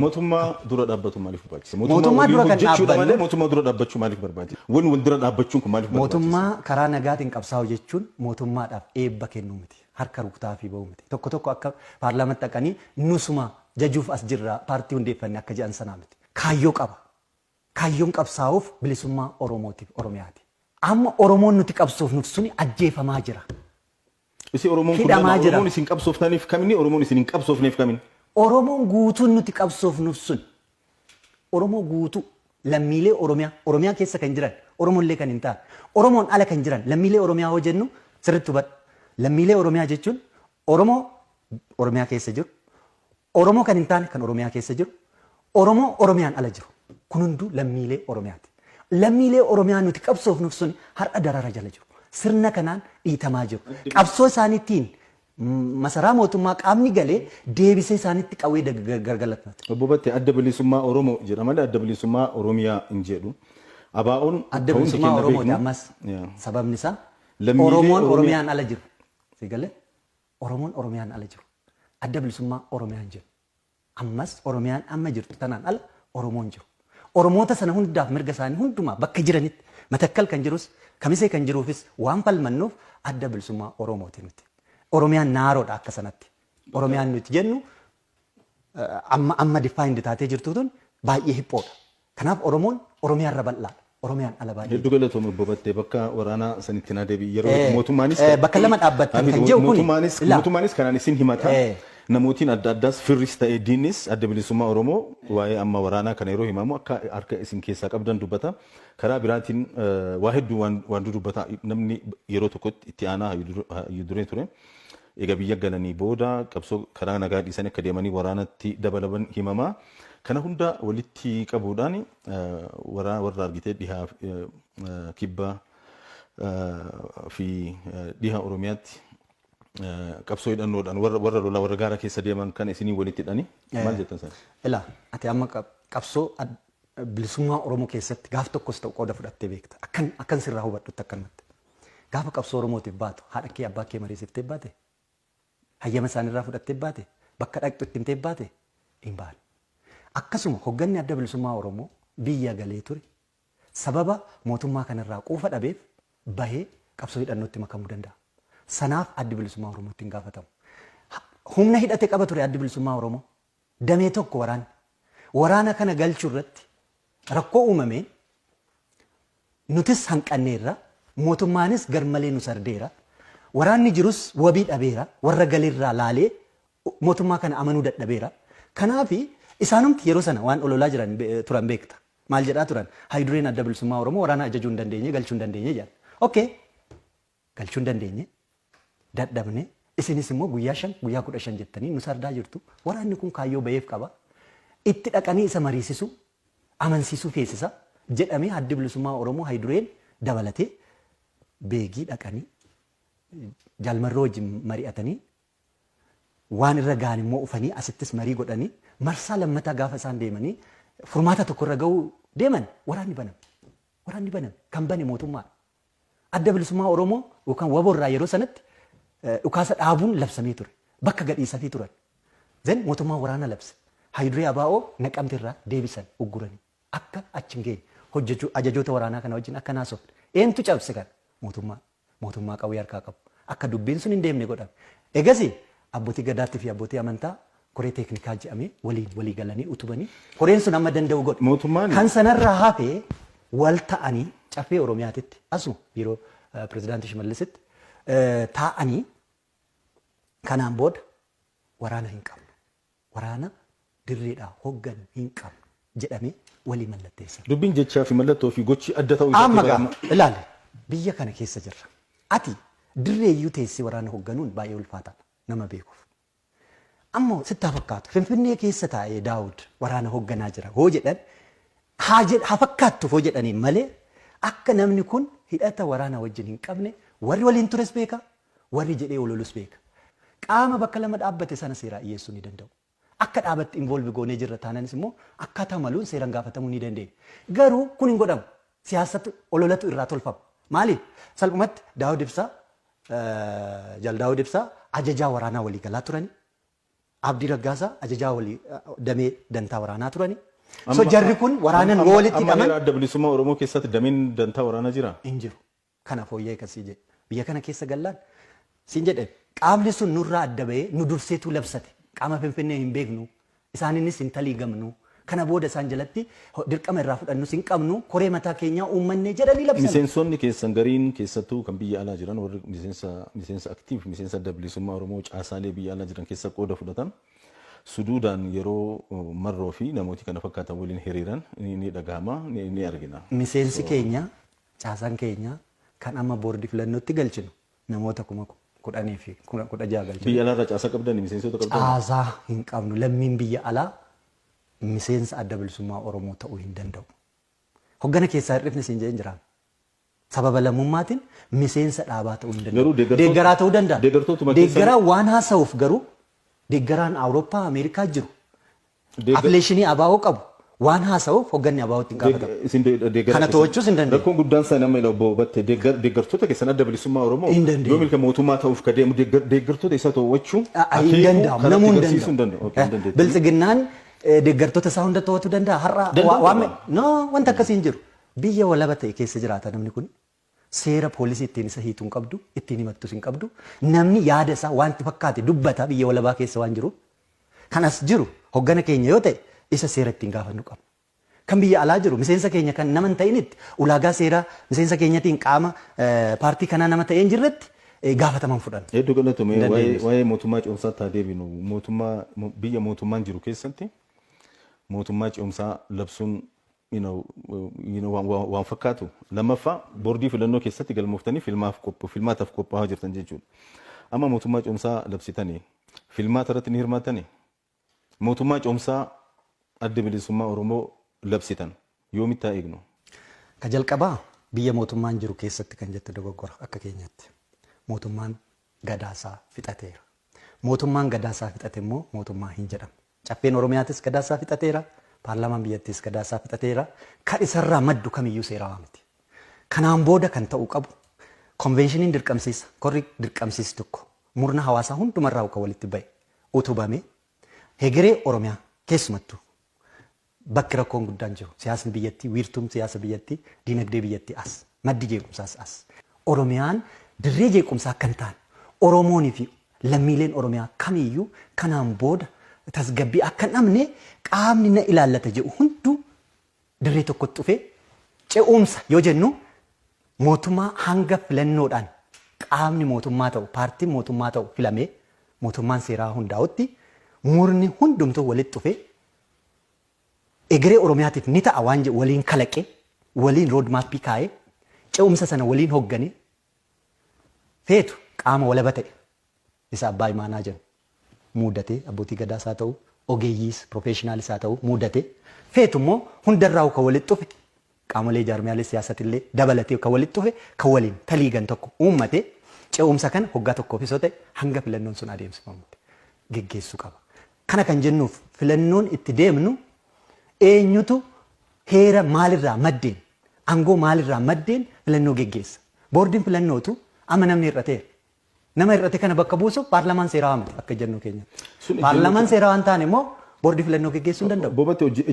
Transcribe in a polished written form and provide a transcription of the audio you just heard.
Mootummaa dura dhaabbatu maaliif barbaachisa? Mootummaa dura waliin kan hojjechuudha malee dhaabbannu mootummaa dura dhaabbachuu maaliif barbaachisa? Wani wal dura dhaabbachuun kun maaliif barbaachisa? Mootummaa karaa nagaatiin qabsaa'u jechuun mootummaadhaaf eebba kennuu miti. Harka rukutaa fi ba'uu miti. Tokko tokko akka paarlaamatti dhaqanii nusuma jajuuf as jirra paartii hundeeffanne akka jedhan sanaa miti. Kaayyoo qaba. Kaayyoon qabsaa'uuf bilisummaa Oromootiif Oromiyaati. Amma Oromoon nuti qabsoofnuuf suni ajjeefamaa jira. Isi Oromoon kun Hidhamaa lama jira. Oromoon isin qabsooftaniif kamini, Oromoon isin hin qabsoofneef kamini? Oromoon guutuun nuti qabsoofnuuf sun Oromoo guutuu lammiilee Oromiyaa, Oromiyaa keessa kan jiran, Oromollee kan hin taane, Oromoon ala kan jiran lammiilee Oromiyaa hoo jennu sirriitti hubadhu. Lammiilee Oromiyaa jechuun Oromoo Oromiyaa keessa jiru, Oromoo kan hin taane kan Oromiyaa keessa jiru, Oromoo Oromiyaan ala jiru. Kun hunduu lammiilee Oromiyaati. Lammiilee Oromiyaa nuti qabsoofnuuf sun har'a darara jala jiru. Sirna kanaan dhiitamaa jiru. Qabsoo isaaniitiin masaraa mootummaa qaamni galee deebisee isaanitti qawwee gargalafata. Obbo Battee, Adda Bilisummaa Oromoo jedha malee Adda Bilisummaa Oromiyaa hin jedhu. ABO'n Adda akka hundi Bilisummaa keenya Oromooti beeknu ammas. Sababni isaa Lammiilee Oromoon Oromiyaa Oromiyaan ala jiru. Si galee? Oromoon Oromiyaan ala jiru. Adda Bilisummaa Oromiyaa hin jennu. Ammas Oromiyaan amma jirtu tanaan ala Oromoon jiru. Oromoota sana hundaaf mirga isaanii hundumaa bakka jiranitti Matakkal kan jirus Kamisee kan jiruufis waan falmannuuf Adda Bilisummaa Oromooti nuti. Oromiyaan naaroodha akka sanatti. Oromiyaan nuti jennu amma amma defined taatee jirtu tun baay'ee hiphoodha. Kanaaf Oromoon Oromiyaarra bal'aadha. Oromiyaan ala baay'ee Hedduu jira. galatoomi Obbo Battee, bakka waraanaa sanitti naa deebi'i. Yeroo hedduu mootummaanis Bakka lama dhaabbattan Hafiz, kan jedhu kuni mootummaanis ilaa mootummaanis kanaan isin himata. Namootiin adda addaas firris ta'ee diinnis Adda Bilisummaa Oromoo waa'ee amma waraanaa kana yeroo himamu akka harka isin keessaa qabdan dubbata. Karaa biraatiin waa hedduu waan waan dudubbata. Namni yeroo tokkotti itti aanaa hayyu duree ture. Eega biyya galanii booda qabsoo karaa nagaa dhiisanii akka deemanii waraanatti dabalaman himama. Kana hunda walitti qabuudhaan warra argitee dhihaa kibba fi dhiha Oromiyaatti qabsoo hidhannoodhaan warra lolaa warra gaara keessa deeman kana isinii walitti hidhanii maal jettan sana? Ilaa, ati amma qabsoo bilisummaa Oromoo keessatti gaaf tokkos ta'u qooda fudhattee beekta. Akkan sirraa hubadhutti akkanumatti. Gaafa qabsoo Oromootiif baatu haadha kee abbaa kee mariisiftee baate? Hayyama isaanirraa fudhattee baate? Bakka dhaqxu itti himtee baate? Hin baane. Akkasuma hogganni Adda Bilisummaa Oromoo biyya galee ture sababa mootummaa kanarraa quufa dhabeef bahee qabsoo hidhannootti makamuu danda'a. Sanaaf Addi Bilisummaa Oromoo itti hin gaafatamu. Humna hidhate qaba ture Addi Bilisummaa Oromoo. Damee tokko waraanni. Waraana kana galchuu irratti rakkoo uumameen nutis hanqanneerra, mootummaanis garmalee nu sardeera. Waraanni jirus wabii dhabeera, warra galerraa laalee mootummaa kana amanuu dadhabeera. Kanaaf isaanumti yeroo sana waan ololaa jiran turan beekta. Maal jedhaa turan? Hayyu-dureen Adda Bilisummaa Oromoo waraana ajajuu hin dandeenye, galchuu hin dandeenye jedhan. Okay, galchuu hin dandeenye, dadhabne, isinis immoo guyyaa 5, guyyaa 15 jettanii nu sardaa jirtu. Waraanni kun kaayyoo baheef qaba. Itti dhaqanii isa mariisisuu, amansiisuu feesisa jedhamee Addi Bilisummaa Oromoo hayyu-dureen dabalatee Beegii dhaqanii Jaal Marroo wajjin mari'atanii waan irra gahan immoo ufanii asittis marii godhanii marsaa lammataa gaafa isaan deemanii furmaata tokko irra gahuu deeman waraanni baname. Waraanni baname. Kan bane mootummaadha. Adda Bilisummaa Oromoo yookaan wbo irraa yeroo sanatti dhukaasa dhaabuun labsamee ture. Bakka gadhiisafii turan. Then mootummaan waraana labse. Hayyu-duree ABO Naqamte irraa deebisan ugguranii. Akka achi hin geenye. Hojjechuu ajajoota waraanaa kana wajjin akka hin haasofne. Eentu cabse kana? Mootummaa. Mootummaa qawwee harkaa qabu. Akka dubbiin sun hin deemne godhame. Egasii abbootii Gadaatti fi abbootii amantaa koree teeknikaa jedhamee waliin walii galanii utubanii koreen sun amma danda'u godhe. Mootummaan. Kan sanarraa hafe wal ta'anii Caffee Oromiyaatitti asuma biiroo Pirezidaantii Shimallisitti taa'anii kanaan booda waraana hin qabnu. Waraana dirreedhaa hogganu hin qabnu jedhamee walii mallatteessan. Dubbiin jechaa fi mallattoo fi gochi adda ta'uu isaatti Amma gaa barama. ilaali, biyya kana keessa jirra. Ati dirreeyyuu teessee waraana hogganuun baay'ee ulfaataadha nama beekuuf. Ammoo sitti haa fakkaatu Finfinnee keessa taa'ee Daawud waraana hogganaa jira hoo jedhan haa jedh haa fakkaattuuf hoo jedhaniin malee akka namni kun hidhata waraana wajjin hin qabne warri waliin tures beeka, warri jedhee ololus beeka. Qaama bakka lama dhaabbate sana seeraa dhiyyeessuu ni danda'u. Akka dhaabatti involve goonee jirra taananis immoo akkaataa maluun seeran gaafatamuu ni dandeenya. Garuu kun hin godhamu. Siyaasatu, ololatu irraa tolfama. Maaliif? Salphumatti Daawud Ibsaa, Jaal Daawud Ibsaa ajajaa waraanaa waliigalaa turani. Abdii Raggaasaa ajajaa walii damee dantaa waraanaa turani. So jarri kun waraanan yoo walitti Amma hidhaman heera Adda Bilisummaa Oromoo keessatti dameen dantaa waraanaa jira. Hin jiru. Kana fooyya'e kan sii jedhe. Biyya kana keessa gallaan siin jedhe, qaamni sun nurraa adda bahee nu durseetu labsate. Qaama Finfinnee hin beeknu. Isaaninnis hin taliigamnu. Kana booda isaan jalatti dirqama irraa fudhannus hin qabnu. Koree mataa keenyaa uummannee jedhanii labsan. Miseensonni keessan gariin, keessattuu kan biyya alaa jiran, warri miseensa active miseensa Adda Bilisummaa Oromoo caasaalee biyya alaa jiran keessa qooda fudhatan, suduudaan yeroo Marroo fi namooti kana fakkaatan waliin hiriiran ni dhagahama, ni argina. Miseensi keenya, caasaan keenya kan amma boordii filannootti galchinu namoota 10,016 galchinu. Biyya alaarraa caasaa qabdani, miseensota qabdani? Caasaa hin qabnu. Lammiin biyya alaa miseensa Adda Bilisummaa Oromoo ta'uu hin danda'u. Hoggana keessaa hir'ifne siin jedheen jiraam. Sababa lammummaatiin miseensa dhaabaa ta'uu hin danda'u. Garuu Deeggaraa ta'uu danda'a. deeggartootuma keessan Deeggaraa waan haasa'uuf garuu deeggaraan Awurooppaa, Ameerikaa jiru afileeshinii ABO qabu waan haasa'uuf hogganni ABO itti hin gaafatamu. Isin deeggara Kana keessan. to'achuus hin dandeenye. Rakkoon guddaan sana amma obbo Battee deeggartoota keessan Adda Bilisummaa Oromoo Hin dandeenye. yoo milka mootummaa ta'uuf ka deemu deeggartoota isaa to'achuu Hin akeekuu danda'amu. karatti Namuu hin agarsiisuu hin danda'u. danda'u. Okay, hin dandeettu. Biltsiginnaan deeggartoota isaa hunda to'atuu danda'a. Har'a Danda'uu waan qaba. No, wanta akkasii hin jiru. Biyya walaba ta'e keessa jiraata namni kun. Seera poolisii ittiin isa hiitu hin qabdu, ittiin himattus hin qabdu. Namni yaada isaa wanti fakkaate dubbata biyya walabaa keessa waan jiruuf. Kan as jiru hoggana keenya yoo ta'e isa seera ittiin gaafannu qabna. Kan biyya alaa jiru miseensa keenya kan nama hin ta'initti, ulaagaa seeraa miseensa keenyatiin qaama paartii kanaa nama ta'ee hin jirretti gaafataman fudhanna. Hedduu galatoomi. Hin dandeenyus. Waa'ee mootummaa ce'umsaatti haa deebinu. Mootummaa biyya mootummaan jiru keessatti mootummaa ce'umsaa labsuun waan fakkaatu. Lammaffaa, boordii filannoo keessatti galmooftanii filmaataaf qophaa'aa jirtan jechuudha. Amma mootummaa ce'umsaa labsitanii filmaata irratti ni hirmaattanii? Mootummaa ce'umsaa Adda Bilisummaa Oromoo labsitan yoomitti haa eegnu? Ka jalqabaa, biyya mootummaan jiru keessatti kan jette dogoggora akka keenyatti. Mootummaan gadaasaa fixateera. Mootummaan gadaasaa fixate immoo mootummaa hin jedhamu. Caffeen Oromiyaatis gadaasaa fixateera, paarlaamaan biyyattiis gadaasaa fixateera. Kan isarraa maddu kamiyyuu seerawaa miti. Kanaan booda kan ta'uu qabu konveenshiniin dirqamsiisa, korri dirqamsiisi tokko murna hawaasaa hundumarraa kan walitti ba'e utubamee hegeree Oromiyaa, keessumattuu bakki rakkoon guddaan jiru siyaasni biyyattii, wiirtuun siyaasa biyyattii, diinagdee biyyattii as, maddi jeequmsaas as. Oromiyaan dirree jeequmsaa akka hin taane, Oromoonii fi lammiileen Oromiyaa kamiyyuu kanaan booda tasgabbii akka hin dhabne, qaamni na ilaallata jedhu hunduu dirree tokkotti dhufee ce'umsa yoo jennu mootummaa hanga filannoodhaan qaamni mootummaa ta'u, paartiin mootummaa ta'u filamee mootummaan seeraa hundaa'utti murni hundumtuu walitti dhufee egeree Oromiyaatiif ni ta'a waan jedhu waliin kalaqee, waliin road map kaa'ee, ce'umsa sana waliin hoogganee, feetu qaama walaba ta'e isa abbaa imaanaa jennu muudatee, abbootii gadaas haa ta'u, ogeeyyiis professionaalis haa ta'u muudatee, feetu immoo hundarraa kan walitti dhufe qaamolee jaarmiyaalee siyaasatillee dabalatee kan walitti dhufe kan waliin taliigan tokko uummatee ce'umsa kana hoggaa tokkoofis yoo ta'e hanga filannoon sun adeemsifamutti geggeessuu qaba. Kana kan jennuuf filannoon itti deemnu eenyutu heera maalirraa maddeen, aangoo maalirraa maddeen filannoo geggeessa? Boordiin filannootu amma namni hir'ateera. Nama hir'ate kana bakka buusuuf paarlaamaan seerawaa miti akka jennuu keenyatti. Sun Paarlaamaan seerawaa hin taane immoo boordii filannoo geggeessuu hin danda'u. Boobatti hojii